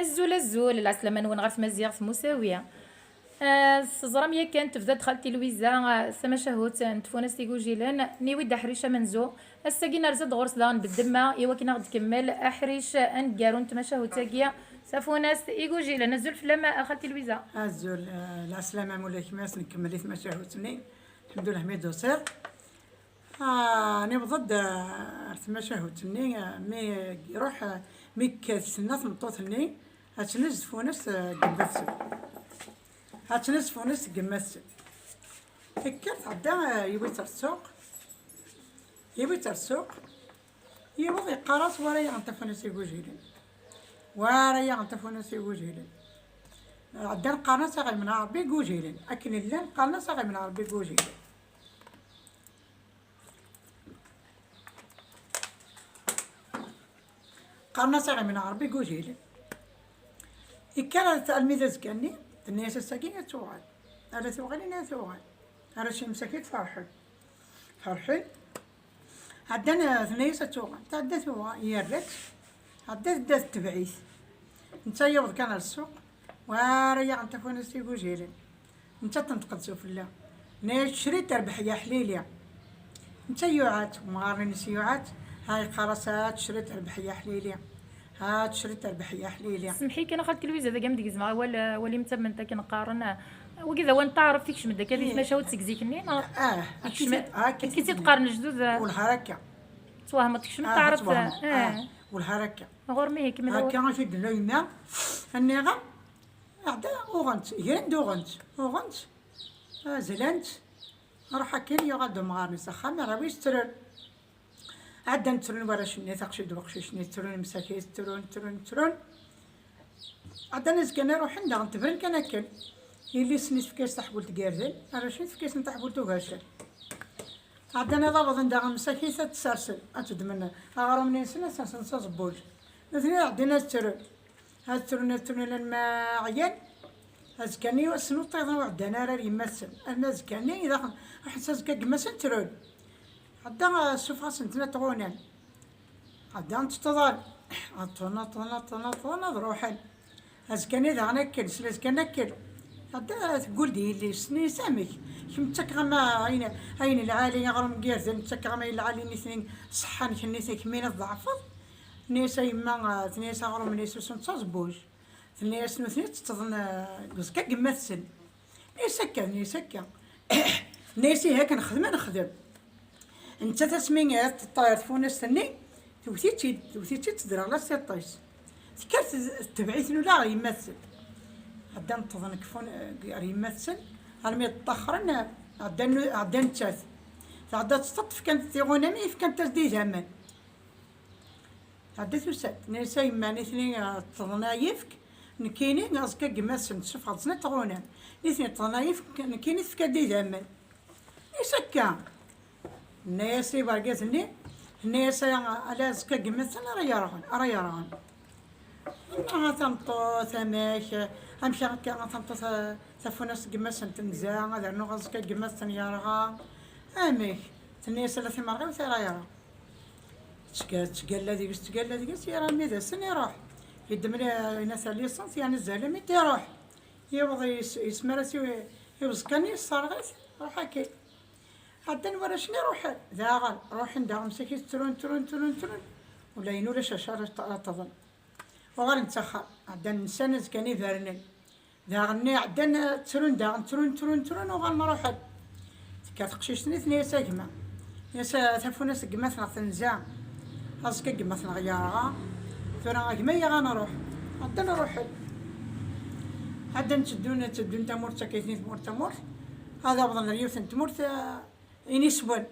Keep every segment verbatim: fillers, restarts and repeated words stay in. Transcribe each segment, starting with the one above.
Azul, azul, lɛeslama-nwen ɣer tmaziɣt Musawi. Ah, teẓram yakan tebda-d xalti Lwiza, ah, s tamacahut n tfunast igujilen, niwi-d aḥric amenzu. Ass-agi nerza-d ɣur-s daɣen beddemma i wakken ad ɣ-d-tkemmel aḥric aneggaru n tmacahut-agi, tafunast igujilen. Azul fell-am, ah, xalti Lwiza. Azul, ah, lɛeslama mula kemm-as, nkemmel i tmacahut-nni. Lḥemdullah mi d-tusiḍ. Ah, niweḍ-d, ah, ar tmacahut-nni, ah, mi iruḥ, ah, mi yekkat ssna tmeṭṭut-nni, ad tnez tfunast, ah, n yemma-tsen. Ad tnez tfunast n yemma-tsen. Tekker tɛedda, ah, yiwi-tt ar ssuq. Yiwi-tt ar ssuq. Yiweḍ yeqqar-as: "Wara yaɣen tafunast igujilen. Wara yaɣen tafunast igujilen." Ɛeddan qqaren-as: "Aɣ-imneɛ Ṛebbi igujilen." Akken llan qqaren-as: "Aɣ-imneɛ Ṛebbi igujilen." Qqaren-as: "Aɣ-imneɛ Ṛebbi igujilen." Ikker ar almi d azekka-nni, tenna-yas: "Ass-agi ad tuɣal." Ara tuɣal, ini ad tuɣal. Arrac imsakit ferḥen. Ferḥen. Ɛeddan, eh, tenna-yas ad tuɣal. Tɛedda tuɣal, yerra-tt. Ɛedda tedda tetbeɛ-it. Netta yewweḍ kan ar ssuq. Wara yaɣen tafunast igujilen. Netta tenṭeq-d s ufella. Nna-yas: "Tecri terbeḥ ya ḥlili." Netta yuɛa-tt, umɣar-nnes yuɛa-tt. Ha yeqqar-as: "Ha tecri terbeḥ ya ḥlili. Ha tecri terbeḥ ya ḥlili." Semḥ-iyi kan a xalti Lwiza, dagi am d-gezmeɣ awal, eh, awal imtamment akken qqaren, eh, wagi d awal n taɛrabt ikcem-d akka di tmacahut seg zik-nni, neɣ? Ah, akka i tt-id-qqaren lejdud, eh, welha akka. Twehmeḍ tekcem taɛrabt, eh, welha akka. Ɣur-m ihi kemmel awal. Akka i t-id-tenna yemma, nniɣ-am, ɛedda uɣen-tt, gren-d uɣen-tt, uɣen-tt, ah, zlan-tt, ruḥ akken yuɣal-d umɣar-nni s axxam, arraw-is ttrun. Ɛeddan ttrun warrac-nni, taqcict d weqcic-nni, ttrun msakit, ttrun, ttrun, ttrun. Ɛeddan azekka-nni ruḥen daɣen tebren kan akken. Yelli-tsen tefka-yas taḥbult n yirden, arrac-nni tefka-yasen taḥbult n ugercal. Ɛeddan ad awḍen daɣen msakit ad tt-sersen, ad tt-ddmen aɣrum-nni-nsen ad sersen s aẓebbuj. Nutni ɛeddan ad ttrun. Ad ttrun, ad ttrun alamma ɛyan. Azekka-nni ass n uṭṭiḍen ur ɛeddan ara ar yemma-tsen. Alma azekka-nni daɣen ruḥen s azekka n yemma-tsen ttrun. Ɛedda, ssufeɣ-asen-ten ad ɣunan. Ɛeddan ttḍan. Ṭṭḍan, ṭṭḍan, ṭṭḍan, ṭṭḍan, ad ruḥen. Azekka-nni daɣen akken, s lazekka-nni akken. Ɛedda teggul-d yelli-s, tenna-yas: "Amek? Kemm ttakeɣ-am ayen, ayen lɛali, aɣrum n yirden, ttakeɣ-am ayen lɛali nitni ṣṣeḥḥa-nnek, nitni kemmini tḍeɛfeḍ." Tenna-yas: "A yemma," tenna-yas, "aɣrum-nni s usu n taẓebbuj." Tenna-yas nutni tteṭṭḍen, eh, deg uẓekka n yemma-tsen. Tenna-yas akka, tenna-yas akka. Tenna-yas: "Ihi akken nexdem, ad nexdem." Nettat asmi ara teṭṭer tfunast-nni, tewwet-itt-id, tewwet-itt-id, tedreɣ-as tiṭ-is. Tekker ted-, tetbeɛ-iten ula ɣer yemma-tsen. Ɛeddan ṭṭḍen deg fun-, ɣer yemma-tsen, armi ṭṭaxren, ɛeddan, ɛeddan nettat. Tɛedda teṭṭeṭṭef kan tiɣunamin, fkant-as-d idammen. Tɛedda tusa-d, tenna-yas: "A yemma, nitni, eh, ṭṭḍen ayefk, nekkini aẓekka n yemma-tsen, ssufɣeɣ-d snat tɣunam. Nitni ṭṭḍen ayefk, nekkini tefka-d idammen." Is akka. Tenna-yas i wergaz-nni, tenna-yas: "Ala, ala aẓekka n yemma-tsen ara yerɣen, ara yerɣen." "A tameṭṭut, amek, amek akka a tameṭṭut, a, tafunast n yemma-tsen tenza, ad rnuɣ aẓekka n yemma-tsen yerɣa? Amek?" Tenna-yas: "Ala timerɣiwt ara yerɣen." Tettga-, tettgalla deg-s, tettgalla deg-s, yerɣa mi d asen iruḥ. Yeddem li-, inna-t liṣent, yerna zalem i t-iruḥ. Yewweḍ yes-, yesmar-as i, i uẓekka-nni, yesserɣ-it, ruḥ akkin. Ɛeddan warrac-nni ruḥen, daɣen, ruḥen daɣen msakit, ttrun, ttrun, ttrun, ttrun. Ula ayen ulac acu ara ṭ-, ara ṭṭḍen. Uɣalen s axxam, ɛeddan nsan azekka-nni bernen. Daɣen-nni ɛeddan, ttrun daɣen, ttrun, ttrun, ttrun, uɣalen ruḥen. Tekker teqcict-nni, tenna-yas: "A gma." Tenna-yas: "Tafunast n gma-tneɣ tenza. Aẓekka n gma-tneɣ yerɣa. Tura a gma, iyyaɣ ad nruḥ." Ɛeddan ruḥen. Ɛeddan tteddun, tteddun tamurt akka, tmurt tamurt. Ad awḍen ɣer yiwet n tmurt, eh, iniswen.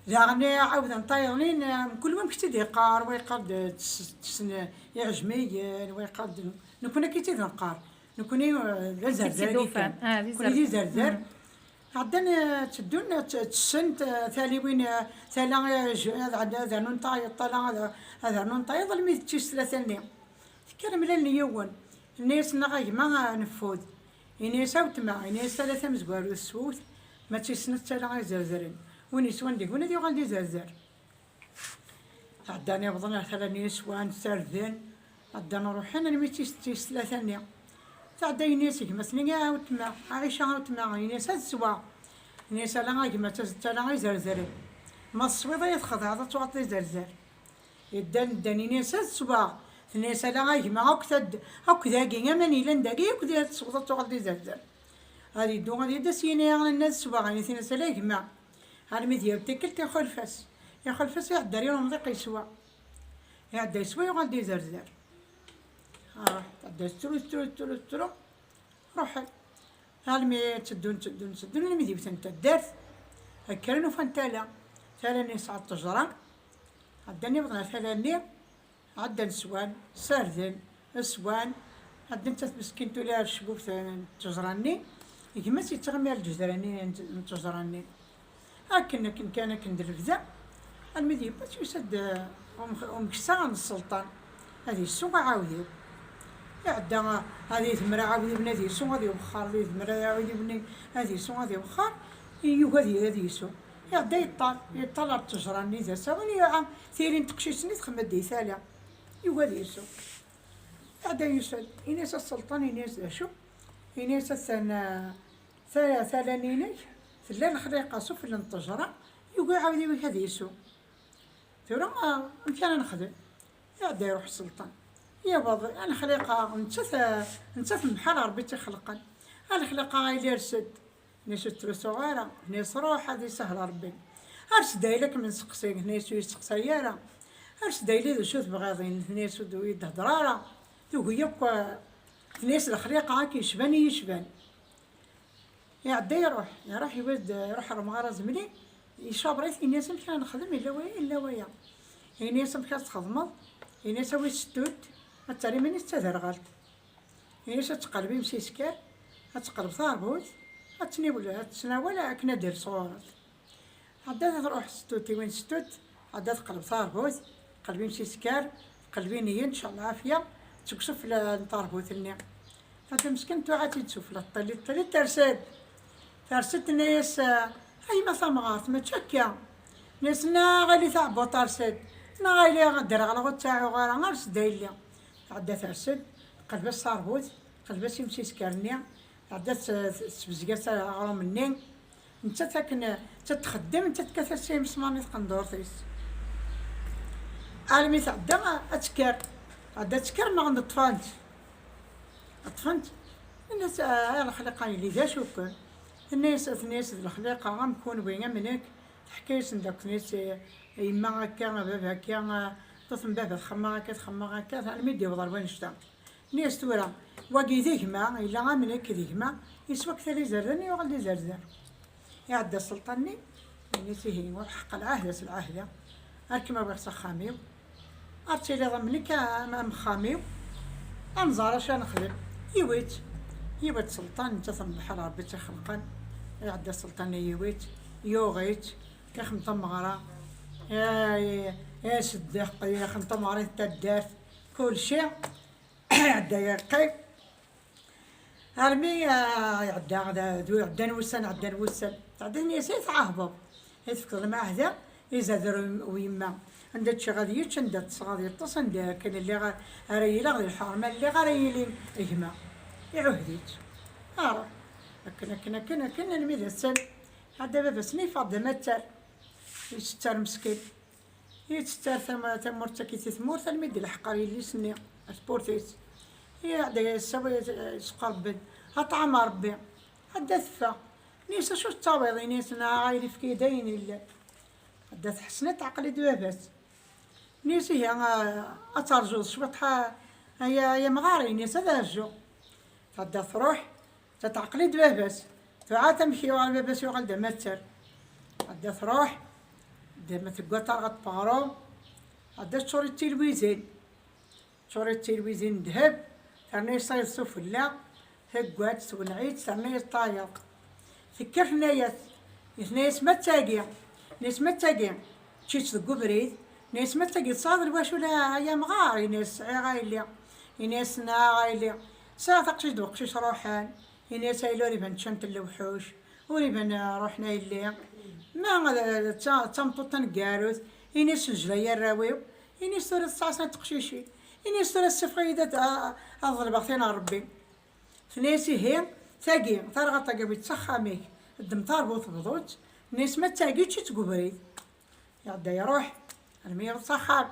Daɣen ɛawden tayeḍnin, eh, mkul wa amek tt-id-iqqar, wa yeqqar-d tes-, tessen iɛejmiyen, wa yeqqar-d, nekkni akka i tt-id-neqqar. Nekkni, eh, d azerzer kan. Ah, d izerzer. Nekkni d izerzer. Ɛeddan, eh, tteddun, eh, tt-, tessen, eh, taliwin, eh, tala, eh, j-, ad, ad, ad rnun tayeḍ, tala ad, ad rnun tayeḍ, almi d tis tlata-nni. Tekker mlalen yiwen. Tenna-yas: "Nneɣ a gma, eh, neffud." Ini-as: "A wetma," ini-as, "tala tamezwarut swet, ma d tis snat tala izerzeren. Win yeswan deg-wen ad yuɣal d izerzer." Ɛeddan iwḍen ar tala-nni, swan, ssarden. Ɛeddan ruḥen almi d tis tis tlata-nni. Tɛedda, yenna-yas gma-s-nni: "A weltma, Ɛica, a weltma," yenna-yas, "ad sweɣ." Yenna-yas: "Ala a gma, d tazeṭṭa, ala izerzeren. Ma teswiḍ ad txedɛeḍ, ad tuɣaleḍ d izerzer." Yeddan, ddan, yenna-yas: "Ad sweɣ." Tenna-yas: "Ala a gma, akk tad-, akk dagi, aman yellan dagi, akk d-, ad tesweḍ, ad tuɣaleḍ d izerzer." Ad yeddu, ad yeddu, ad s-yini: "Yenna ad sweɣ." Yenna-yas: "Ala a gma." Armi d yiwet tikkelt, ixulef-as. Ixulef-as, iɛedda ar yir umḍiq, yeswa. Iɛedda yeswa, yuɣal d izerzer. Ah, tɛedda tettru, tettru, tettru, tettru. Ruḥen. Almi tteddun, tteddun, tteddun, almi d yiwet n taddart. Kkren, ufan tala. Tala-nni tesɛa ttejra. Ɛeddan, wwḍen ɣer tala-nni. Ɛeddan, swan, sarden, swan. Ɛeddan, nettat meskint ula ar cbubt n ttejra-nni. Gma-s yettɣimi ar lǧedra-nni n ttejra-nni. Akken, akken kan, akken d lebda, almi d yewwa-tt, yusa-d, eh, um-, umeksa n sselṭan, ad isu aɛawdiw. Iɛedda, eh, ad idmer aɛawdiw-nni ad isu, ad iwexxer, ad idmer aɛawdiw-nni ad isu, ad iwexxer, yugi ad i-, ad isu. Iɛedda yeṭṭal, yeṭṭal ɣer ttejra-nni d asawen, yuɛa tayri n teqcict-nni txemm-d di tala. Yugi ad isu. Iɛedda yusa-d, ini-as a sselṭan, ini-as d acu? Ini-as atan, eh, Tala, tala-nni-inek tella lexliqa sufell n ttejra, yugi aɛawdiw-ik ad isu. Tura, ah, amek ara nexdem? Iɛedda iruḥ sselṭan. Yewweḍ, a lexliqa, nettat, nettat mḥal Ṛebbi i tt-ixelqen. A lexliqa, a yelli, ers-d. Nni-as ur ttrusuɣ ara. Nni-as ruḥ, ad isahel Ṛebbi. Ers-d a yelli, ad kem-nseqsi. Nni-as ur yi-sseqsay ara. Ers-d a yelli, d acu tebɣiḍ? Nni-as ur d-, ur yi-d-heddeṛ ara. Tugi akk, ah, tenna-as lexliqa akk yecban i yecban. Iɛedda iruḥ, iruḥ, iwad-, iruḥ ɣer umɣar azemli, icaber-it, ini-as amek ara nexdem, illa waya, illa waya. Ini-as amek ara txedmeḍ, ini-as awi ttut, ad terr iman-is d taderɣalt. Ini-as ad teqleb imsisker, ad teqleb taṛbut, ad tniwel, ad tnawal akken ad d-ters ɣur-s. Ɛedda ad truḥ s tut, iwin s tut, ɛedda teqleb taṛbut, teqleb imsisker, teqleb iniyen, tecɛel lɛafya, teg sufella n taṛbut-nni. Ata meskin tuɣa-tt-id sufella, teṭṭili, teṭṭili, ters-d. Ters-d, tenna-yas, "A yemma tamɣart, mačči akka." Tenna-yas, "Neɣ a yelli taɛebbuḍt, ers-d. Neɣ a yelli ad d-rɣleɣ ur ttaɛuɣ ara, ers-d a yelli." Tɛedda ters-d, teqleb-as taṛbut, teqleb-as imsisker-nni, tɛedda tes-, tesbezg-as aɣrum-nni. Nettat akken, nettat txeddem, nettat tekkat-as imesmaṛen i tqendurt-is. Armi tɛedda ad tekker, tɛedda ad tekker, meɣ ṭṭfent. Ṭṭfent, tenna-as, "Ah, a lexliqa yelli, d acu-ken?" Tenna-yas, tenna-yas d lexliqa am kunwi, am nekk. Teḥka-yasen-d akk, tenna-yas, "Yemma akka, baba akka, ṭṭut n baba txemma akka, txemma akka", almi d-yewweḍ ar wanect-a. Nni-as tura, wagi d gma, yella am nekk d gma, yeswa akk tala izerdan, yuɣal d izerdan. Iɛedda sselṭan-nni, yenna-as, "Ihi, ur ḥeqq lɛahda s lɛahda, ar kem-awiɣ s axxam-iw, ar tiliḍ am nekk, am, am uxxam-iw, ad nẓer acu ara nexdem." Yiwi-tt, yiwi-tt sselṭan, netta tembeḥ Ṛebbi i tt-ixelqen. Iɛedda sselṭan-nni, yiwi-tt, yuɣ-itt, ixem tameɣra, eh, eh, seddeq, ixem tameɣra n taddart, kulci. Iɛedda yeqqim. Armi, ah, iɛedda, d, d, ɛeddan wussan, ɛeddan wussan. Tɛedda, tenna-yas, "Ay tɛahbeḍ, ay tefkeḍ lmaɛda i zader u yemma. Anda ččiɣ ad yečč, anda ṭṭseɣ ad yeṭṭes, anda akken lliɣ ara yiliɣ di lḥerma, lliɣ ara yili gma." Iɛuhed-itt. Aruḥ. Akken, akken, akken, akken, almi d ass-n. Ɛedda baba-s-nni yeffeɣ-d d amattar. Yettettar meskin. Yettettar tama-, tamurt akkit i tmurt, almi d-ilḥeq ɣer yelli-s-nni, ar tmurt-is. Iɛedda yessawal, yesqerben, "A ṭṭɛam a Ṛebbi, ɛedda teffeɣ." Nni-as, "Acu tettawiḍ?" Ini-as, "Neɣ a yelli, efk-iyi-d ayen yellan." Ɛedda tḥessen, ad teɛqel-id baba-s. Nni-as, "Ihi, a, ad terjuḍ cwiṭ, a, ay, ay amɣar." Ini-as, "Ad rjuɣ." Tɛedda truḥ, Tetɛeqli-d baba-s. Tuɛa-t amek yuɣal baba-s, yuɣal d amattar. Ɛedda truḥ, d ma tegga ṭarɣa n weɣrum, ɛedda teččur-itt d tilwizin. Teččur-itt d tilwizin n ddheb, terna-yas tayeḍ sufella, tegga-tt, twenneɛ-itt, terna-yas tayeḍ. Tekker tenna-yas, tenna-yas, "Ma d tagi?" Tenna-yas, "Ma d tagi?" Tečč-itt deg ubrid. Tenna-yas, "Ma d tagi tesɛiḍ lwacul a, ay amɣar?" Yenna-yas, "Sɛiɣ a yelli." Yenna-yas, "Neɣ a yelli, sɛiɣ taqcict d weqcic ruḥen." Ini-as, "A yelli, ur iban ččant lewḥuc, ur iban, eh, ruḥen a yelli. Ma d, d ta-, d tameṭṭut taneggarut, ini-as, nejla i arraw-iw." Ini-as, "Tura tesɛa snat teqcicin." Ini-as tura ssifeɣ-iyi-d ad, a-, ad ḍelbeɣ tin n Ṛebbi. Tenna-yas ihi, tagi, tarɣaṭ-agi wid s axxam-ik, ddem tarbut bḍu-tt, tenna-yas ma d tagi ečč-itt deg ubrid. Iɛedda iruḥ, armi yewweḍ s axxam.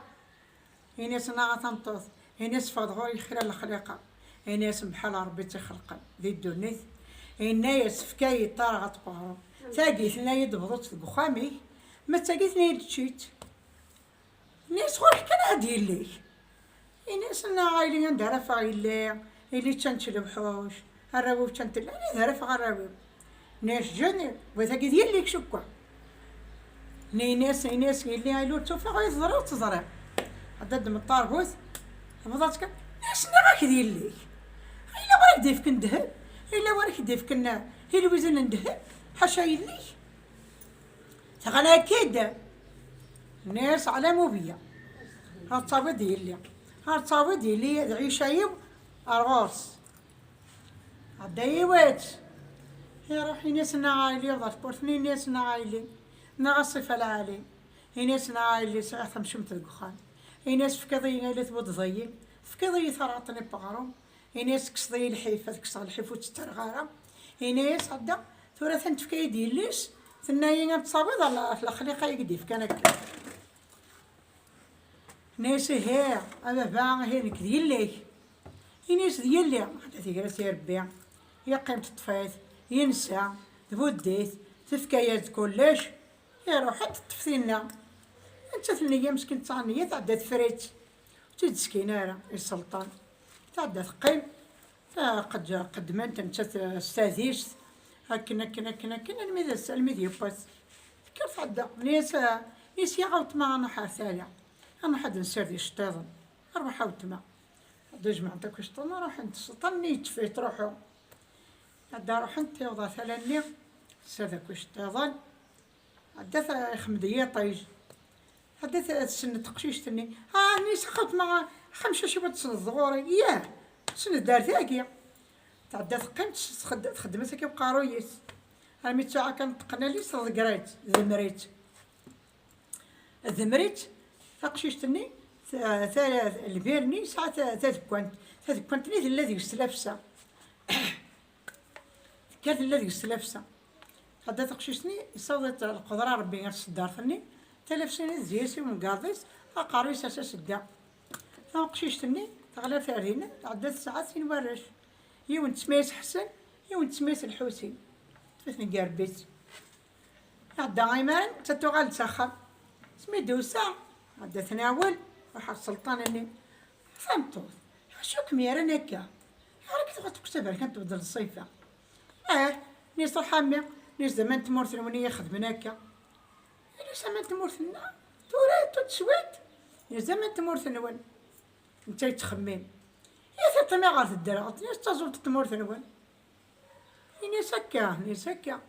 Ini-as nnaɣ a tameṭṭut, ini-as ffeɣ-d ɣur-i kra n lexliqa. Ini-as mḥal Ṛebbi i tt-ixelqen di ddunit. Inna-yas efk-iyi-d tarɣaṭ n uɣrum. Tagi tenna-yi-d bḍu-tt deg uxxam-ik, ma d tagi tenna-yi-d ečč-itt. Nniɣ-as ɣur-k kan ad yellik. Ini-as nna a yelli anda ara ffeɣ yelli, yelli ččan-tt lewḥuc, arraw-iw ččan-t llan, anida ara ffeɣ arraw-iw? Nniɣ-as jani, wa tagi d yelli-k cukkeɣ. Nni-, ini-as, ini-as yelli a yelli ur tt-ufiɣ, ay teẓriḍ ur tt-ẓriɣ. Ad d-ddem ṭarbut, tebḍa-tt kan. Nniɣ-as nniɣ-ak d yelli-k. Yella wara k-d-ifken ddheb, yella wara k-d-ifken tilwizin n ddheb, ḥaca yelli-k. Teɣla-k-id. Nniɣ-as ɛla mubeyya. Ar tawiḍ yelli. Ar tawiḍ yelli d ɛica-iw ar ɣur-s. Ɛedda yiwet. Iruḥ ini-as nna a yelli, ɣer tewwurt-nni ini-as nna a yelli. Nna a ṣṣifa lɛali. Ini-as nna a yelli sɛiɣ tamcumt deg uxxam. Ini-as tefkiḍ-iyi ala twuddeḍ-iyi. Tefkiḍ-iyi tarɣaṭ-nni n uɣrum. Ini-as tekkseḍ-iyi lḥif, ad kkseɣ lḥif ur tt-ttarraɣ ara. Ini-as ɛedda, tura atan tefka-yi-d yelli-s, tenna-yi ad tt-tawiḍ ɣer lexliqa i k-d-ifkan akka. Ini-as ihi, a baba, ihi nekk d yelli-k. Ini-as d yelli, ɛedda tegra-tt i Rebbi, yeqqim teṭṭef-it, yensa, tbudd-it, tefka-yas-d kullec. Iruḥ ad teṭṭef tinna. Nettat nniya meskint tesɛa nniya, tɛedda tefra-tt. Ur tt-id-skin ara i sselṭan. Tɛedda teqqim, ta-, qed-, qeddmen-t nettat s tadist, akken, akken, akken, akken, almi d ass, almi d yiwwas. Tekker tɛedda, nni-as, nni-as ya a weltma ad nruḥ ar tala, ad nruḥ ad nsired iceṭṭiḍen. Rwaḥ a weltma. Tɛedda jemɛent akk iceṭṭiḍen, ruḥent, sselṭan-nni yeṭṭef-it, ruḥu. Ɛedda ruḥent, tiweḍ ar tala-nni, tessared akk iceṭṭiḍen. Ɛedda ta-, ixem-d yiṭij. Ɛedda ta-, tessend teqcict-nni. Ah, nni-as, a xawt, ma axxam caci ma tessneḍ ɣur-i? Yah, tessend-d ar tagi. Tɛedda teqqim, tess-, txed-, txeddem-as akka uqerruy-is. Armi d tuɛa kan teqqen allen-is, tḍegger-itt, tdemmer-itt. Tdemmer-itt, taqcict-nni, ta-, ta-, lbir-nni yesɛa ta-, tadekkant. Tadekkant-nni tella deg-s tlafsa. Tekker tella deg-s tlafsa. Tɛedda teqcict-nni, tessaweḍ-itt lqedra n Rebbi ɣer tseddart-nni, talafsa-nni tezzi-as i umgarḍ-is, aqerruy-is as-as-dda. Taqcict-nni teɣla ar dinna, tɛedda tesɛa sin warrac. Yiwen tsemma-yas Ḥsen, yiwen tsemma-yas Lḥusin. Ṭṭef-iten deg yirebbi-s. Tɛedda imaren, nettat tuɣal-d s axxam. Asmi d-tusa, tɛedda tnawel, ruḥ ɣer sselṭan-nni. Tameṭṭut, acu kem-yerran akka? Ayɣer akka tuɣal tekkes aberkan tbeddel ṣṣifa? Ah, nni-as ruḥ a mmi, nni-as d aman n tmurt-nwen i yi-ixedmen akka. Nni-as aman n tmurt-nneɣ, tura tout de suite, nni-as d aman n tmurt-nwen. Netta yettxemmim. I tiṭ-nni ɣer teddreɣ, nni-as d taẓult n tmurt-nwen. Ini-as akka, ini-as akka.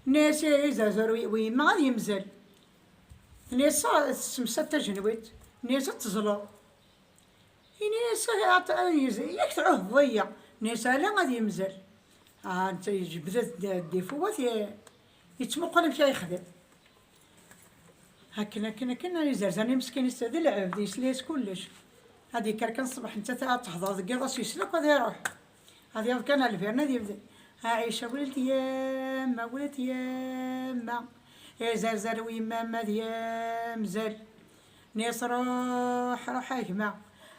Nni-as i, i zerzer u, u yemma ad yemzel. Nni-as tessemsad tajenwidt. Nni-as ad teẓleḍ. Ini-as ad, ad, ad yez-, yak tɛuhdeḍ-iyi. Nni-as ala ad yemzel. Ah, netta yejbed-d, d ifuwat, ye-, yettmuqul amek ara yexdem. Akken, akken, akken, izerzer-nni meskin, yesɛa d lɛebd, yesla-yas kullec. Ad yekker kan ṣṣbeḥ, nettat ad tehder deg yiḍ-as, yesla akk ad iruḥ. Ad yaweḍ kan ar lbirna ad yebded. A Ɛica, wlit yemma, wlit yemma. Izerzer u yemma, ma d yemzel. Nni-as ruḥ, ruḥ a gma.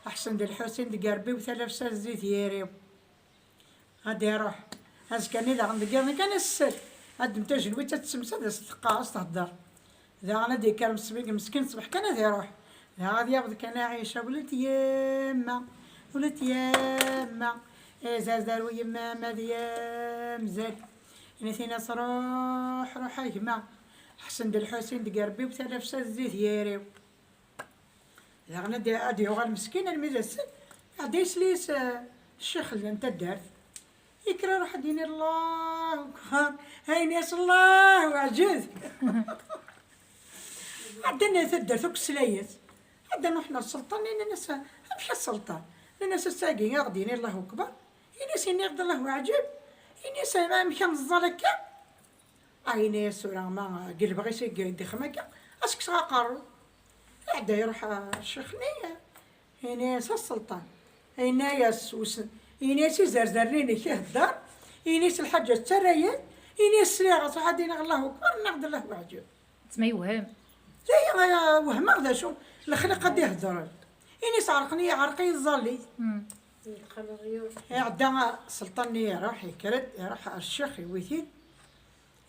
Ḥsen d Lḥusin deg yirebbi-w, talafsa zzit yiri-w. Ad iruḥ. Azekka-nni daɣen deg yiḍ-nni kan ad s-ssel. Ad ddem tajenwidt ad tessemsad, ad s-teqqar, ad s-thedder. Daɣen ad d-yekker meskin, meskin ṣṣbeḥ kan ad iruḥ. Daɣen ad yaweḍ kan a Ɛica, wlit yemma, wlit yemma. Izerzer u yemma ma d yemzel. Ini-as ruḥ, ruḥ a gma. Ḥsen d Lḥusin deg yirebbi-w, talafsa zzit yiri-w. Daɣen ad, ad yuɣal meskin almi d ass-n, ɛedda yesla-yas, eh, ccix n taddart. Yekker iruḥ ad d-yini Allahu Akbar, ayen yas Allahu ɛǧeb. Ɛeddan ar taddart akk tesla-yas. Ɛeddan ruḥen ar sselṭan, nnan-as amek a sselṭan? Nnan-as ass-agi i ɣ-d-yini Allahu Akbar, ini-as iniɣ-d Allahu ɛǧeb, ini-as amek a neẓẓal akka? Ɛyin-as tura ma deg lebɣi-s i d-ixdem akka, ad s-kkseɣ aqerru. Iɛedda iruḥ, ah, ccix-nni, Ini-as a sselṭan. Ini-as wis-, ini-as izerzaren-inek ihedder. Ini-as lḥaǧa tettarra-yak. Ini-as sliɣ-as, ad iniɣ Allahu akbar, nniɣ-d Allahu aɛǧab. Tma yewhem. Aya wehmeɣ d acu, lexliq ad d-iheddren. Ini-as ɛerqen-iyi, ɛerq-iyi ẓẓallit. Iɛedda sselṭan-nni iruḥ, yekker-d, iruḥ ar ccix, iwit-id.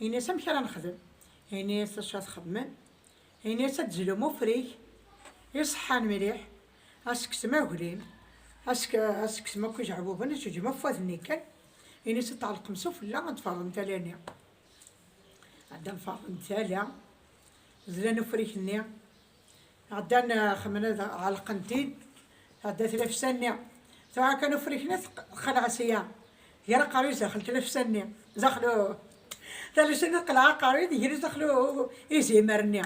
Ini-as amek ara nexdem? Ini-as acu ad xedmen? Ini-as ad d-zlum ufrik iṣeḥḥan mliḥ, ad s-kktem aglim, ad s-k-, ad s-kktem akk ijeɛbuben, ad teǧǧem afwad-nni kan. Ini-as ad tɛelqem sufella, ad tferḍem tala-nni. Ɛeddan ferḍen tala, zlan ufrik-nni. Ɛeddan, eh, xemmen ad ɛelqen-t-id. Tɛedda tlafsa-nni. Tuɣa kan ufrik-nni teq-, teqleɛ sya. Gar aqerruy-is daxel tlafsa-nni. Daxel u-, tlafsa-nni teqleɛ aqerruy, tegri daxel u-, u-, izimer-nni.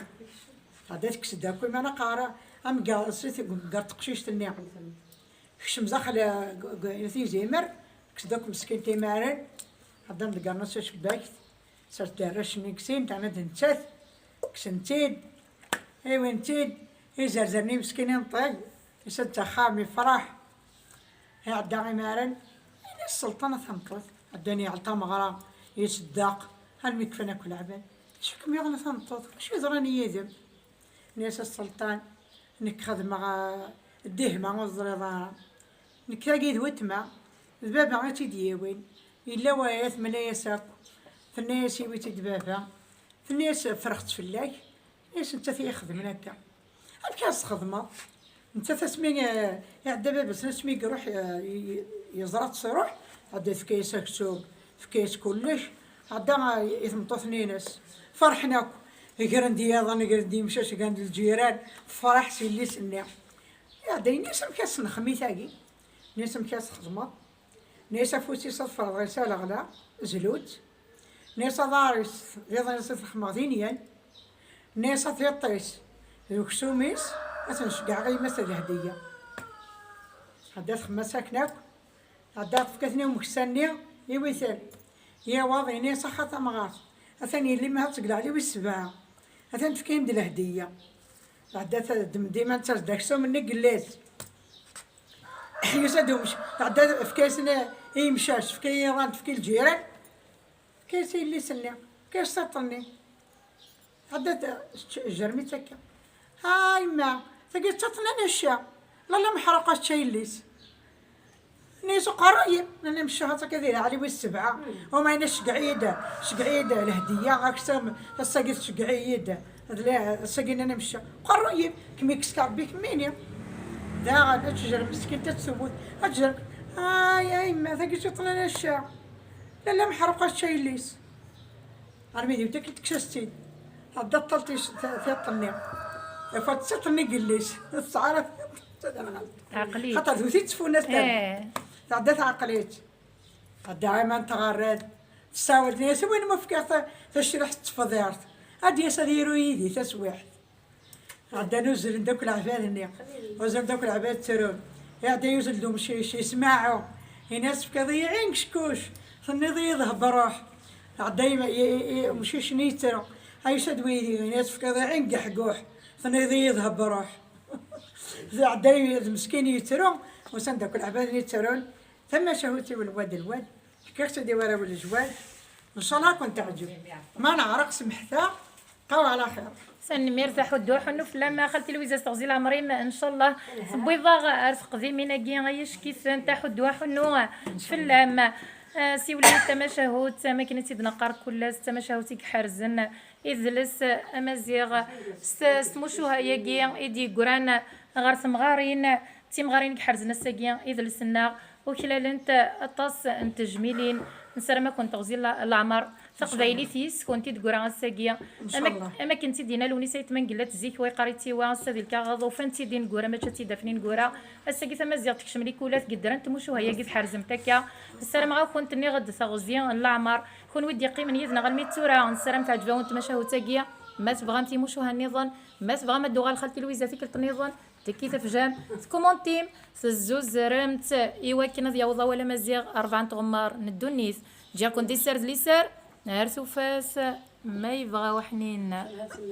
Tɛedda tekkes-d akk iman aqerruy, amgar-, s-, amgar teqcict-nni. Kcem daxel, eh, g-, g-, tizimer, kkes-d akk meskin timaren. Ɛeddan ḍeggren-as tacebbakt. Sers-d arrac-nni deg sin, terna-d nettat, kksen-tt-id, iwin-tt-id, izerzern-nni meskin inṭeg, yusa-d s axxam, yefreḥ. Iɛedda imaren, ini-as sselṭan a tameṭṭut, ɛeddan yeɛl tameɣra, yeṣeddeq, almi kfan akk leɛbad. Acu kem-yuɣen a tameṭṭut? Acu yeḍran yid-m? Ini-as a sselṭan, nekk xedmeɣ, ah, ddihma ur teẓriḍ ara. Nekk tagi d weltma, d baba i tt-id-yewwin. Yella waya temla-yas akk. Tenna-yas iwi-tt-id baba. Tenna-yas ffreɣ-tt fell-ak. Tenna-yas nettat i ixedmen akka. Amek ara s-txedmeḍ? Nettat asmi, eh, iɛedda baba-s, asmi i iruḥ, eh, i-, i-, yeẓra-tt truḥ, ɛedda tefka-yas aksum, tefka-yas kullec, ɛedda, eh, i tmeṭṭut-nni-ines. Ferḥen akk, gren-d yiḍan, gren-d yimcac, gren-d lǧiran, tefreḥ s yelli-s-nni. Iɛedda yenna-yas amek ara s-nexmi tagi? Yenna-yas amek ara s-txedmeḍ? Nni-as afus-is ad ferḍeɣ-as aleɣla, zlu-tt. Nni-as aḍar-is, d iḍan-is ad t-xedmeɣ d inyen. Nni-as a tiṭ-is, d uksum-is, ad ten-ceggɛeɣ i yemma-s d lhediyya. Tɛedda txemmas akken akk, tɛedda tefka-ten i umeksa-nni, iwi-ten. Yawaḍ, ini-as axa tamɣart, atan yelli-m ad teg leɛli wis sebɛa, atan tefka-yam-d lhediyya. Tɛedda teddem-d iman-is d aksum-nni n yelli-s. Yusa-d umec-, tɛedda tefka-yasen i, i yimcac, tefka i yiḍan, tefka i lǧiran, tefka-yas i yelli-s-nni, tefka-yas tiṭ-nni. Tɛedda t-, tečč-, tjerrem-itt akka. A yemma, tagi d tiṭ n anacca. Lalla meḥruq ad tečč a yelli-s. Nni-as uqerruy-im, nnan-am ccehhat akka di leɛli wis sebɛa. Uma yenna-as ceggeɛ-iyi-d, ceggeɛ-iyi-d lhediyya, aksum, ass-agi tceggeɛ-iyi-d. D la-, ass-agi nnan-am ccehhat. Uqerruy-im, kem-ikkes-k Rebbi kemmini. Daɣen, ad tejrem meskint ad tewwet. Ad tejrem. Ay, a yemma, tagi d tiṭ n anacca. Lalla meḥruq ad tečč a yelli-s. Armi d yiwet akken tekkes-as-tt-id. Tɛedda tṭal tis-, ta-, tiṭ-nni. Tufa-d tiṭ-nni n yelli-s. Tesɛa ara tiṭ-nni. Teɛqel-itt. Xaṭer d wet i tettfunast. Eh. Tɛedda teɛqel-itt. Tɛedda ɛiman tɣerrad. Tessawel, tenna-yas, "Win ma fkiɣ ta-, tacriḥt n tefḍirt, ad d-yas ad yiru yid-i taswiɛt." Ɛeddan uzzlen-d akk leɛbad-nni. Uzzlen-d akk leɛbad ttrun. Iɛedda yuzzel-d umcic, yesmaɛu. Ini-as, "Tefkiḍ-iyi ɛin geckuc, tenniḍ-iyi d hebruḥ." Ɛedda yem-, y-, y-, y-, umcic-nni yettru. Ay usa-d weydi, ini-as, "Tefkiḍ-iyi ɛin geḥguḥ, tenniḍ-iyi d hebruḥ." Ɛedda y-, d meskin yettru. Usan-d akk leɛbad-nni ttrun. Tamacahut-iw lwad lwad. Fkiɣ-tt-id i warraw n lejwad. Ncallah ad kent-teɛǧeb. Ma neɛreq, semḥet-aɣ. Bqaw ɛla xir. Tanemmirt a Ḥuddu Ḥunnu fell-am, a xalti Lwiza, s teɣzi leɛmer-im, ncallah tewwiḍ-aɣ ar teqdimin-agi ay icekiten, a Ḥuddu Ḥunnu fell-am. Ah, siwel-iyi-d tamacahut, am akken i tt-id-neqqar kul ass, d tamacahut i iḥerzen idles amaziɣ s, s tmucuha-agi i d-yeggran ɣer temɣarin, d timɣarin i iḥerzen ass-agi idles-nneɣ. Uklalent aṭas n tejmilin. Nessaram ad kent-teɣzi la-, leɛmer taqbaylit yis-kent i d-teggra ass-agi. Am ak-, am akken tt-id-yenna Lewnis Ayt Mengellat zik, wa yeqqar-itt i wa, ass-a di lkaɣeḍ, ufan-tt-id ineggura, mačči ad tt-id-afen ineggura. Ass-agi tamaziɣt tekcem likulat, geddrent tmucuha-agi tḥerzemt akka. Nessaram-aɣ-kent, nniɣ-d, teɣzi n leɛmer. Kunwi d-yeqqimen yid-neɣ almi d tura, nessaram teɛǧeb-awen tmacahut-agi. Ma tebɣam timucuha nniḍen, ma tebɣam ad d-tuɣal xalti Lwiza tikkelt nniḍen, tekki tefjam, tkumuntim, tezzuzremt i wakken ad yaweḍ awal amaziɣ rebɛa n tɣemmar n ddunit. Ǧǧiɣ-ken di sser d liser, ar tufat, ma yebɣa uḥnin.